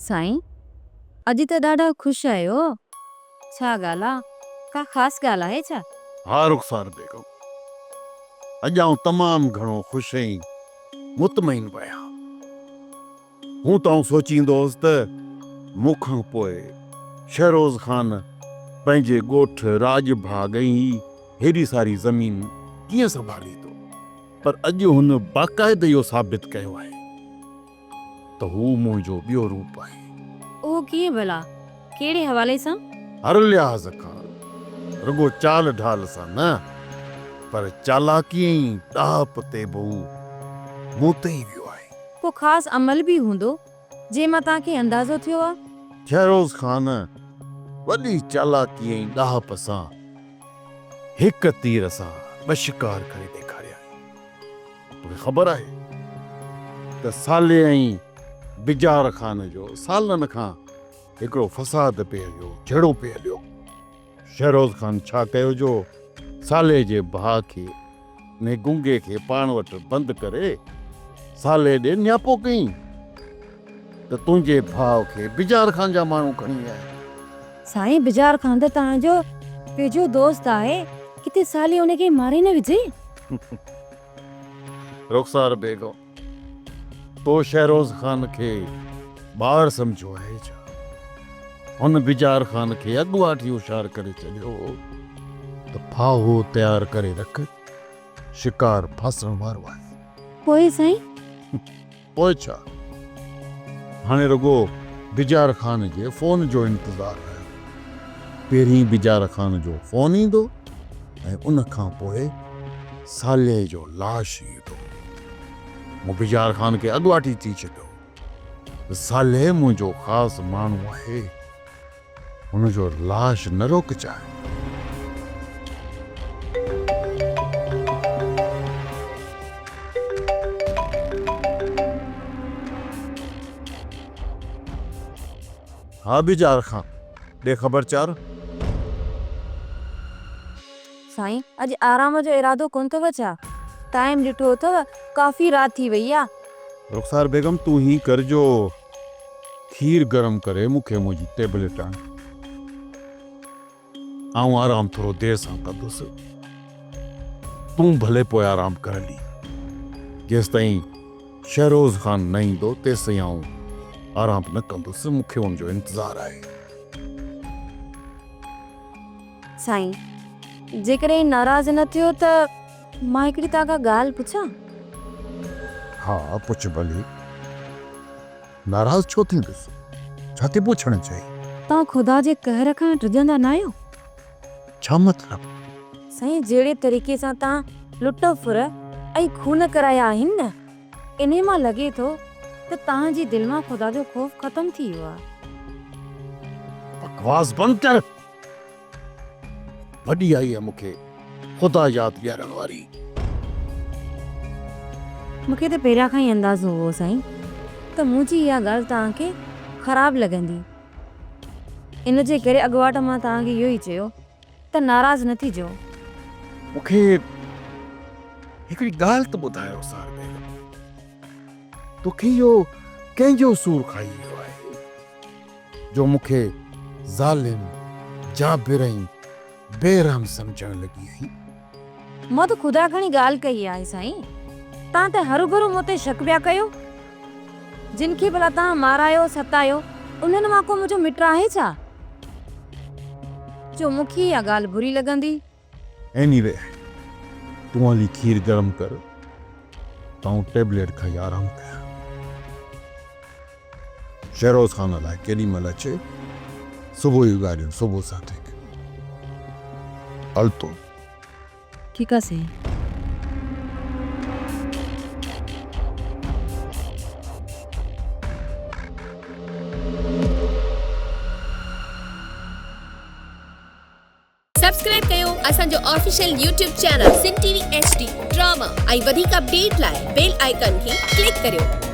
سائين اڄ ته ڏاڍا خوش آهيو، ڇا ڳالهه آ، ڪا خاص ڳالهه آهي ڇا؟ ها رخسار بيگم، اڄ آئون تمام گهڻو خوش ۽ مطمئن به آهيان. هون ته آئون سوچيندو هوس ته مون کان پوء شهروز خان پنهنجي ڳوٺ راڄ ڀاڳ ۽ هي هيڏي ساري زمين ڪيئن سنڀاليندو، پر اڄ هن باقاعده اهو ثابت ڪيو آهي. ته هو منهنجو ٻيو روپ آهي. اهو ڪيئن ڀلا؟ ڪهڙي حوالي سان؟ هر لحاظ کان، رڳو چال ڍال سان نه، پر چالاڪي ۽ ڏاهپ تي به هو مون تي ئي ويو آهي. ڪو خاص عمل به هوندو، جنهن مان توهان کي اندازو ٿيو آ؟ شهروز خان وڏي چالاڪي ۽ ڏاهپ سان هڪ تير سان ٻه شڪار ڪري ڏيکاريا آهن. توکي خبر آهي ته صالح ۽ بجار خان جو سالن کان هڪڙو فساد پئي هليو، جهيڙو پئي هليو. شهروز خان ڇا ڪيو جو صالح جي ڀاء کي انهي گونگي کي پاڻ وٽ بند ڪري صالح ڏي نياپو ڪيائين ته تنهنجي ڀاء کي بجار خان جا ماڻهو کڻي ويا آهن. سائين بجار خان ته توهان جو ويجهو دوست آهي، ڪٿي صالح ان کي ماري نه وجهي. رخسار بيگم، تو شهروز خان کي ٻار سمجهيو آهي ڇا؟ هن بجار خان کي اڳواٽ ئي هوشيار ڪري ڇڏيو هو ته ڦاهو تيار ڪري رک، شڪار ڦاسڻ وارو آهي. پوء سائين؟ پوء ڇا؟ هاڻي رڳو بجار خان جي فون جو انتظار رهيو. پهرين بجار خان جو فون ايندو ۽ ان کان پوء صالح جو لاش ايندو. مون بجار خان کي اڳواٽ ئي چئي ڇڏيو ته صالح منهنجو خاص ماڻهو آهي. هن جو لاش نه روڪجانء. ها بجار خان، ڏي خبر چار. سائين، اڄ آرام جو ارادو ڪونه اٿو ڇا؟ ٽائيم ڏٺو اٿو، ڪافي رات ٿي وئي آ. رخسار بيگم، تون هين ڪر جو کير گرم ڪري مون کي منهنجي ٽيبليٽ آڻ. آئون آرام ٿورو دير سان ڪندس. تون ڀلي پوء آرام ڪر هلي. جيستائين شهروز خان نه ايندو تيستائين آئون آرام نه ڪندس. مون کي ان جو انتظار آهي. سائين، جيڪڏهن ناراض نه ٿيو ته مان هڪڙي توهان کان ڳالهه پڇان؟ ها، پڇ ڀلي. ناراض ڇو ٿيندس؟ ڇا ٿي پڇڻ چاهين؟ توهان خدا جي قهر کان ڊڄندا ناهيو؟ ڇا مطلب؟ سائين جهڙي طريقي سان توهان لٽ ڦر ۽ خون ڪرايا آهن نه، انهي مان لڳي ٿو ته توهان جي دل مان خدا جو خوف ختم ٿي ويو آهي. بڪواس بند ڪر. وڏي آئي آ مون کي خدا ياد ڏيارڻ واري. مون کي ته پهريان کان ئي اندازو هو سائين ته منهنجي اها ڳالهه توهان کي خراب لڳندي. ان جي ڪري اڳواٽ مان توهان کي اهو ئي چيو ته ناراض نه ٿجو. مون کي هڪڙي ڳالهه ته ٻڌايو سار بيگم، توکي اهو ڪنهن جو سور کائي ويو آهي؟ جو مون کي ظالم، جابر ۽ بي رحم سمجهڻ لڳي آهين. مان ته خدا کڻي ڳالهه ڪئي آهي سائين، توهان ته هروڀرو مون تي شڪ پيا ڪيو. جن کي ڀلا توهان مارايو ستايو، انهن مان ڪو منهنجو مٽ آهي ڇا؟ جو مون کي اها ڳالهه بري لڳندي. ايني وي، تون هلي کير گرم ڪر ته آئون ٽيبليٽ کائي آرام ڪيان. شهروز خان الائي ڪيڏي مهل اچي، صبح جون ڳالهيون صبح سان ٺيڪ. هل تون. ٺيڪ آ سائين. سبسڪرائب ڪيو اسان جو official YouTube channel Sindh T V H D drama ۽ وڌيڪ اپڊيٽ لاء بيل آئيڪان کي ڪلڪ ڪريو.